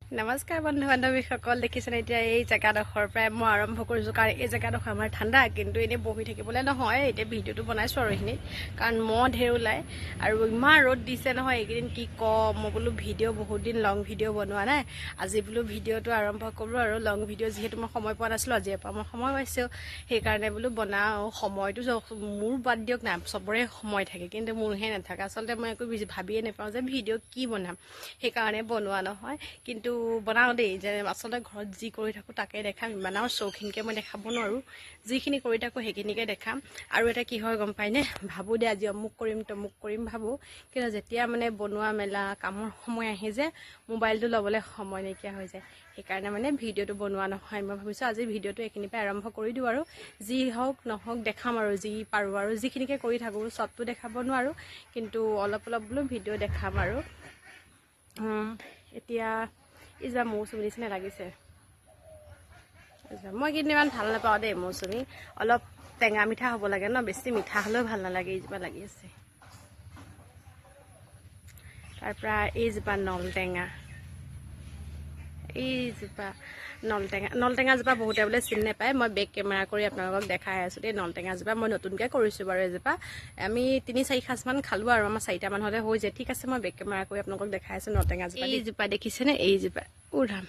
নমস্কাৰ বন্ধু বান্ধৱীসকল, দেখিছেনে এতিয়া এই জেগাডোখৰ পৰাই মই আৰম্ভ কৰিছোঁ। কাৰণ এই জেগাডোখৰ আমাৰ ঠাণ্ডা, কিন্তু এনেই বহি থাকিবলৈ নহয়। এতিয়া ভিডিঅ'টো বনাইছোঁ আৰু এইখিনিত, কাৰণ মহ ঢেৰ ওলায় আৰু ইমান ৰ'দ দিছে নহয় এইকেইদিন, কি কম। মই বোলো ভিডিঅ' বহুত দিন লং ভিডিঅ' বনোৱা নাই, আজি বোলো ভিডিঅ'টো আৰম্ভ কৰোঁ আৰু লং ভিডিঅ'। যিহেতু মই সময় পোৱা নাছিলোঁ, আজিৰ পৰা মই সময় পাইছোঁ, সেইকাৰণে বোলো বনাওঁ। সময়টো মোৰ বাদ দিয়ক না, চবৰে সময় থাকে, কিন্তু মোৰহে নাথাকে। আচলতে মই একো ভাবিয়ে নাপাওঁ যে ভিডিঅ' কি বনাম, সেইকাৰণে বনোৱা নহয়। কিন্তু বনাওঁ দেই, যে আচলতে ঘৰত যি কৰি থাকোঁ তাকে দেখাম, ইমান আৰু চৌখিনকৈ মই দেখাব নোৱাৰোঁ, যিখিনি কৰি থাকোঁ সেইখিনিকে দেখাম। আৰু এটা কি হয় গম পায়নে, ভাবোঁ দে আজি অমুক কৰিম তমুক কৰিম ভাবোঁ, কিন্তু যেতিয়া মানে বনোৱা মেলা কামৰ সময় আহি যে মোবাইলটো ল'বলৈ সময় নাইকিয়া হৈ যায়, সেইকাৰণে মানে ভিডিঅ'টো বনোৱা নহয়। মই ভাবিছোঁ আজি ভিডিঅ'টো এইখিনিৰ পৰা আৰম্ভ কৰি দিওঁ আৰু যি হওক নহওক দেখাম আৰু যি পাৰোঁ আৰু যিখিনিকে কৰি থাকোঁ, চবটো দেখাব নোৱাৰোঁ, কিন্তু অলপ অলপ বোলো ভিডিঅ' দেখাম আৰু। এতিয়া এইজোপা মৌচুমী নিচিনা লাগিছে, মই কিন্তু ইমান ভাল নাপাওঁ দেই মৌচুমী, অলপ টেঙা মিঠা হ'ব লাগে ন, বেছি মিঠা হ'লেও ভাল নালাগে। এইজোপা লাগি আছে। তাৰপৰা এইজোপা নলটেঙা, এইজোপা নলটেঙা, নলটেঙাজোপা বহুতে বোলে চিনি নাপায়। মই বেক কেমেৰা কৰি আপোনালোকক দেখাই আছোঁ দেই। নলটেঙাজোপা মই নতুনকৈ কৰিছোঁ বাৰু, এজোপা আমি 3-4 সাজমান খালোঁ আৰু আমাৰ 4টা মানুহতে হৈ যায়। ঠিক আছে, মই বেক কেমেৰা কৰি আপোনালোকক দেখাই আছোঁ নলটেঙাজোপা। এইজোপা দেখিছেনে, এইজোপা উৰাম,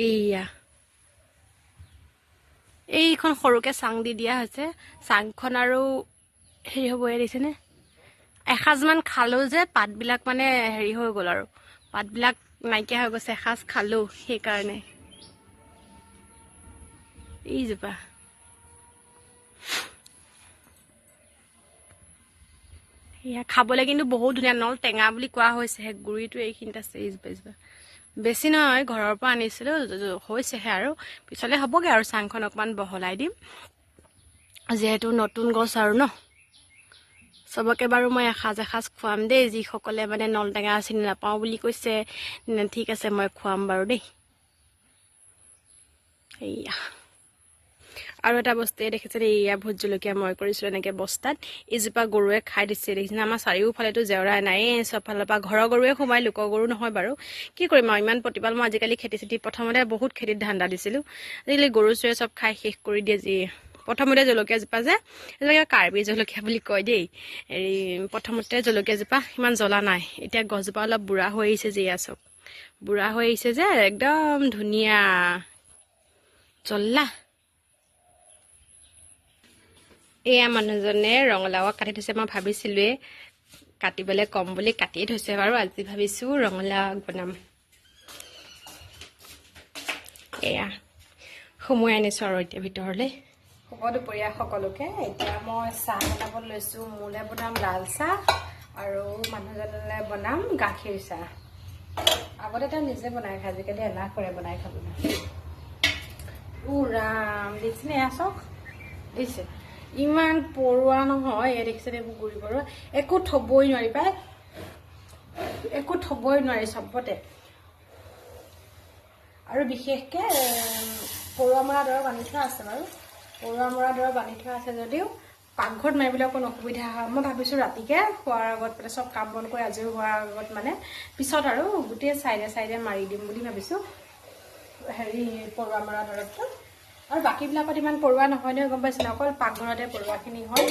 এইয়া এইখন সৰুকৈ চাং দি দিয়া হৈছে, চাংখন আৰু হেৰি হ'বই দিছেনে। এসাঁজমান খালোঁ যে পাতবিলাক মানে হেৰি হৈ গ'ল আৰু পাতবিলাক নাইকিয়া হৈ গৈছে, এসাঁজ খালোঁ সেইকাৰণে। এইজোপা এয়া খাবলৈ কিন্তু বহুত ধুনীয়া, নল টেঙা বুলি কোৱা হৈছে, সেই গুৰিটো এইখিনিত আছে। এইজোপা এইজোপা বেছি নহয়, ঘৰৰ পৰা আনিছিলোঁ, হৈছেহে আৰু পিছলৈ হ'বগৈ আৰু। চাংখন অকণমান বহলাই দিম, যিহেতু নতুন গছ আৰু ন। চবকে বাৰু মই এসাঁজ এসাঁজ খুৱাম দেই, যিসকলে মানে নলটেঙা চিনি নাপাওঁ বুলি কৈছে, ঠিক আছে মই খুৱাম বাৰু দেই। এইয়া আৰু এটা বস্তুৱে দেখিছে দেই, এয়া ভোট জলকীয়া মই কৰিছিলোঁ এনেকৈ বস্তাত, এইজোপা গৰুৱে খাই দিছে দেখিছেনে। আমাৰ চাৰিওফালেতো জেওৰা নায়েই, চব ফালৰ পৰা ঘৰৰ গৰুৱে সোমাই, লোকৰ গৰু নহয় বাৰু। কি কৰিম আৰু ইমান প্ৰতিপাল। মই আজিকালি খেতি চেতি প্ৰথমতে বহুত খেতিত ধান্দা দিছিলোঁ, আজিকালি গৰু চৰুৱে চব খাই শেষ কৰি দিয়ে। যি প্ৰথমতে জলকীয়াজোপা যে এইবিলাক কাৰ্বি জলকীয়া বুলি কয় দেই, হেৰি প্ৰথমতে জলকীয়াজোপা ইমান জ্বলা নাই, এতিয়া গছজোপা অলপ বুঢ়া হৈ আহিছে যে, এয়া চব বুঢ়া হৈ আহিছে যে, একদম ধুনীয়া জ্বলা। এয়া মানুহজনে ৰঙালাও কাটি থৈছে, মই ভাবিছিলোঁৱে কাটিবলৈ কম বুলি, কাটিয়ে থৈছে বাৰু। আজি ভাবিছোঁ ৰঙালাও বনাম। এয়া সুমুৱাই আনিছোঁ আৰু এতিয়া ভিতৰলৈ। শুভ দুপৰীয়া সকলোকে। এতিয়া মই চাহ বনাব লৈছোঁ, মোলৈ বনাম লাল চাহ আৰু মানুহজনলৈ বনাম গাখীৰ চাহ। আগতে তেওঁ নিজে বনাই খায়, আজিকালি এলাহ কৰে বনাই খাবলৈ। উ ৰাম, দেখিছেনে এয়া চাওক, দেখিছে ইমান পৰুৱা নহয়, এয়া দেখিছেনে এইবোৰ গুৰি পৰুৱা, একো থ'বই নোৱাৰি পাই, একো থ'বই নোৱাৰি চবতে। আৰু বিশেষকৈ পৰুৱা মৰা দৰৱ আনি থোৱা আছে বাৰু, পৰুৱা মৰা দৰৱ আনি থোৱা আছে যদিও পাকঘৰত মাৰিবলৈ অকণ অসুবিধা হয়। মই ভাবিছোঁ ৰাতিকে শোৱাৰ আগত মানে চব কাম বন কৰি আজৰি হোৱাৰ আগত মানে পিছত আৰু গোটেই চাইডে চাইডে মাৰি দিম বুলি ভাবিছোঁ হেৰি পৰুৱা মৰা দৰৱটো। আৰু বাকীবিলাকত ইমান পৰুৱা নহয় নহয়, গম পাইছেনে, অকল পাকঘৰতে পৰুৱাখিনি হয়,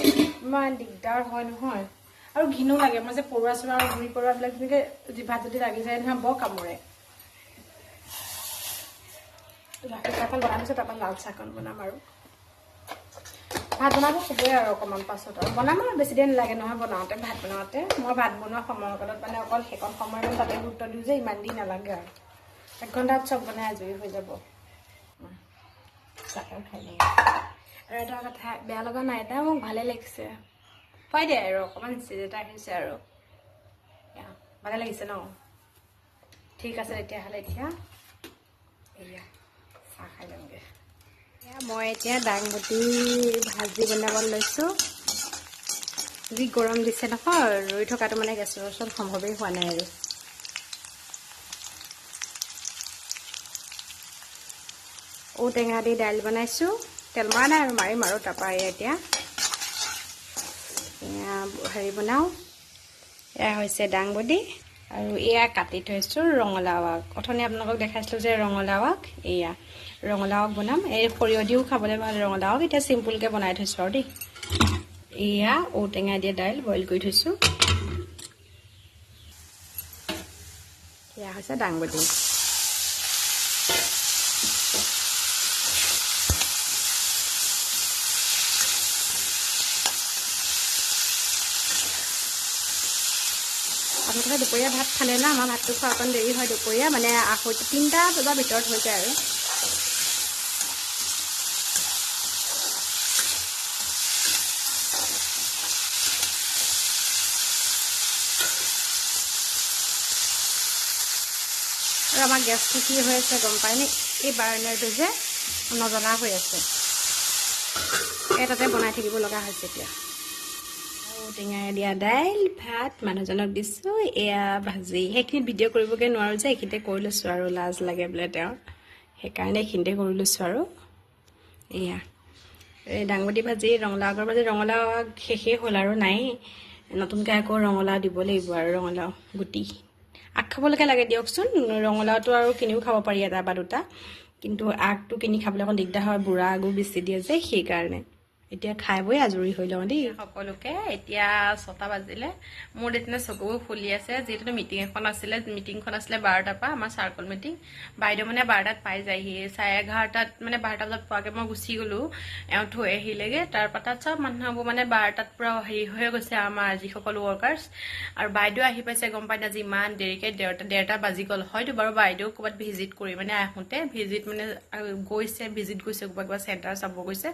ইমান দিগদাৰ হয় নহয়, আৰু ঘিণো লাগে। মই যে পৰুৱা চৰুৱা আৰু গুৰি পৰুৱাবিলাক তেনেকৈ জিভাত যদি লাগি যায় নহয় বৰ কামোৰে। গাখীৰ চাহকণ বনাই থৈছোঁ, তাৰপৰা লাল চাহকণ বনাম আৰু ভাত বনাব হ'বই আৰু অকণমান পাছত আৰু বনাম আৰু বেছি দেৰি নালাগে নহয় বনাওঁতে। ভাত বনাওঁতে মই ভাত বনোৱা সময়কণত মানে অকল সেইকণ সময় মই তাতে গুৰুত্ব দিওঁ যে ইমান দিন নালাগে আৰু, 1 ঘণ্টাত চব বনাই আজৰি হৈ যাব। চাহকণ খাই লওঁ। আৰু এটা কথা বেয়া লগা নাই, এটা মোক ভালে লাগিছে, হয় দে আৰু অকণমান চিজ এটা আহিছে আৰু ভালে লাগিছে ন। ঠিক আছে তেতিয়াহ'লে এতিয়া এয়া চাহ খাই লওঁগৈ। মই এতিয়া দাংবডি ভাজি বনাব লৈছোঁ। যি গৰম দিছে নহয়, ৰৈ থকাটো মানে গেছৰ ওচৰত সম্ভৱেই হোৱা নাই আৰু। ঔটেঙা দি দাইল বনাইছোঁ, তেল মৰা নাই আৰু মাৰিম আৰু। তাৰপৰা এতিয়া এয়া হেৰি বনাওঁ, এয়া হৈছে দাংবডি। আৰু এয়া কাটি থৈছোঁ ৰঙালাও আগ। অথনি আপোনালোকক দেখাইছিলোঁ যে ৰঙালাও আগ, এয়া ৰঙালাও আগ বনাম। এই সৰিয়হ দিও খাবলৈ ভাল ৰঙালাও আগ। এতিয়া চিম্পুলকৈ বনাই থৈছোঁ আৰু দেই। এয়া ঔটেঙা দিয়া দাইল বইল কৰি থৈছোঁ। এয়া হৈছে দাংবডি। আপোনালোকে দুপৰীয়া ভাত খালে ন? আমাৰ ভাতটো খোৱা অকণ দেৰি হয় দুপৰীয়া, মানে 3টা বজাৰ ভিতৰত হৈ যায় আৰু। আৰু আমাৰ গেছটো কি হৈ আছে গম পায়নে? এই বাৰ্ণাৰটো যে নজ্বলা হৈ আছে, এটাতে বনাই থাকিব লগা হৈছে এতিয়া। ঔটেঙাই দিয়া দাইল ভাত মানুহজনক দিছোঁ, এয়া ভাজি। সেইখিনিত ভিডিঅ' কৰিবগৈ নোৱাৰোঁ যে, এইখিনিতে কৰি লৈছোঁ আৰু, লাজ লাগে বোলে তেওঁৰ, সেইকাৰণে এইখিনিতে কৰি লৈছোঁ আৰু। এয়া এই দাংবডি ভাজি, ৰঙালাও আগৰ ভাজি। ৰঙালাও আগ শেষেই হ'ল আৰু, নাই নতুনকৈ আকৌ ৰঙালাও দিব লাগিব আৰু। ৰঙালাও গুটি আগ খাবলৈকে লাগে দিয়কচোন। ৰঙালাওটো আৰু কিনিও খাব পাৰি এটা বা দুটা, কিন্তু আগটো কিনি খাবলৈ অকণ দিগদাৰ হয়, বুঢ়া আগো বেছি দিয়ে যে, সেইকাৰণে। এতিয়া খাই বৈ আজৰি হৈ লওঁ দেই সকলোকে। এতিয়া 6টা বাজিলে, মোৰ তেতিয়া চকুবোৰ ফুলি আছে, যিহেতু মিটিং এখন আছিলে। মিটিংখন আছিলে 12টাৰ পৰা, আমাৰ চাৰ্কল মিটিং। বাইদেউ মানে 12টাত পাই যায়হি, 11:30টাত মানে 12টা বজাত পোৱাকৈ মই গুচি গ'লোঁ, এওঁ থৈ আহিলেগৈ। তাৰপৰা তাত চব মানুহবোৰ মানে 12টাত পূৰা হেৰি হৈ গৈছে আমাৰ যিসকল ৱৰ্কাৰ্ছ। আৰু বাইদেউ আহি পাইছে গম পাই আজি ইমান দেৰিকৈ, 1:30 বাজি গ'ল। হয়তো বাৰু বাইদেউ ক'ৰবাত ভিজিট কৰি মানে আহোঁতে ভিজিট মানে গৈছে, ভিজিট গৈছে ক'ৰবাত কিবা চেণ্টাৰ চাব গৈছে।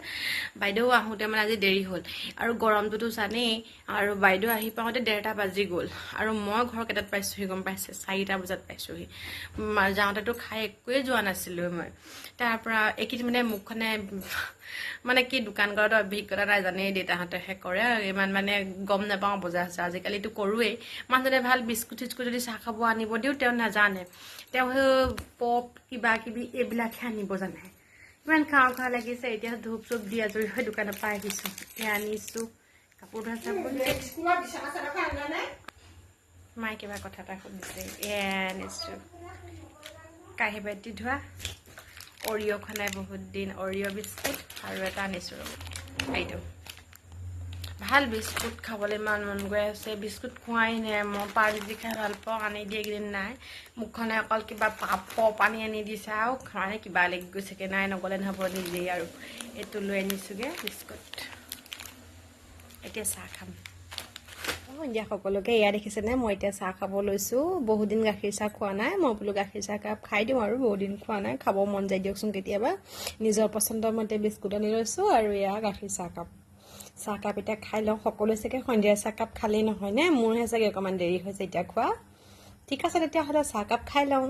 বাইদেউ আহোঁতে মানে আজি দেৰি হ'ল আৰু গৰমটোতো জানেই। আৰু বাইদেউ আহি পাওঁতে 1:30 বাজি গ'ল আৰু মই ঘৰ কেইটাত পাইছোঁহি গম পাইছে? 4টা বজাত পাইছোঁহি। যাওঁতেতো খাই একোৱেই যোৱা নাছিলোঁ মই। তাৰপৰা এইকেইদিন মানে মুখখনে মানে কি দোকান কৰাটো অভিজ্ঞতা নাই জানেই, দেউতাহঁতেহে কৰে, ইমান মানে গম নাপাওঁ বজাৰ চজাৰ। আজিকালিতো কৰোৱেই। মানুহজনে ভাল বিস্কুট চিস্কুট যদি চাহ খাব আনিব দিওঁ তেওঁ নাজানে, তেওঁ সেই পপ কিবা কিবি এইবিলাকহে আনিব জানে। ইমান খাওঁ খাওঁ লাগিছে। এতিয়া ধূপ চুপ দি আজৰি হৈ দোকানৰ পৰা আহিছোঁ, এতিয়া আনিছোঁ কাপোৰ ধোৱা চাবোন। মায়ে কিবা কথা এটা সুধিছে, এয়া আনিছোঁ কাঁহী বাতি ধোৱা, অৰিঅ' খোৱা নাই বহুত দিন, অৰিঅ' বিস্কুট আৰু এটা আনিছোঁ ৰ'ব। এইটো ভাল বিস্কুট খাবলৈ ইমান মন গৈ আছে, বিস্কুট খোৱাই নাই মই। পাৰজি খাই ভাল পাওঁ, আনি দিয়ে এইকেইদিন নাই। মুখখনে অকল কিবা পপ আনি আনি দিছে আৰু মানে কিবা লাগি গৈছেগৈ, নাই নগ'লে নহ'ব নিজেই আৰু। এইটো লৈ আনিছোঁগৈ বিস্কুট। এতিয়া চাহ খাম। সন্ধিয়া সকলোকে। এয়া দেখিছেনে, মই এতিয়া চাহ খাব লৈছোঁ। বহুত দিন গাখীৰ চাহ খোৱা নাই, মই বোলো গাখীৰ চাহ কাপ খাই দিওঁ আৰু, বহুত দিন খোৱা নাই, খাব মন যায় দিয়কচোন কেতিয়াবা। নিজৰ পচন্দৰ মতে বিস্কুট আনি লৈছোঁ আৰু এয়া গাখীৰ চাহ কাপ। চাহকাপ এতিয়া খাই লওঁ। সকলোৱে চাগে সন্ধিয়া চাহকাপ খালেই নহয়নে? মোৰহে চাগে অকণমান দেৰি হৈছে এতিয়া খোৱা। ঠিক আছে তেতিয়াহ'লে চাহকাপ খাই লওঁ।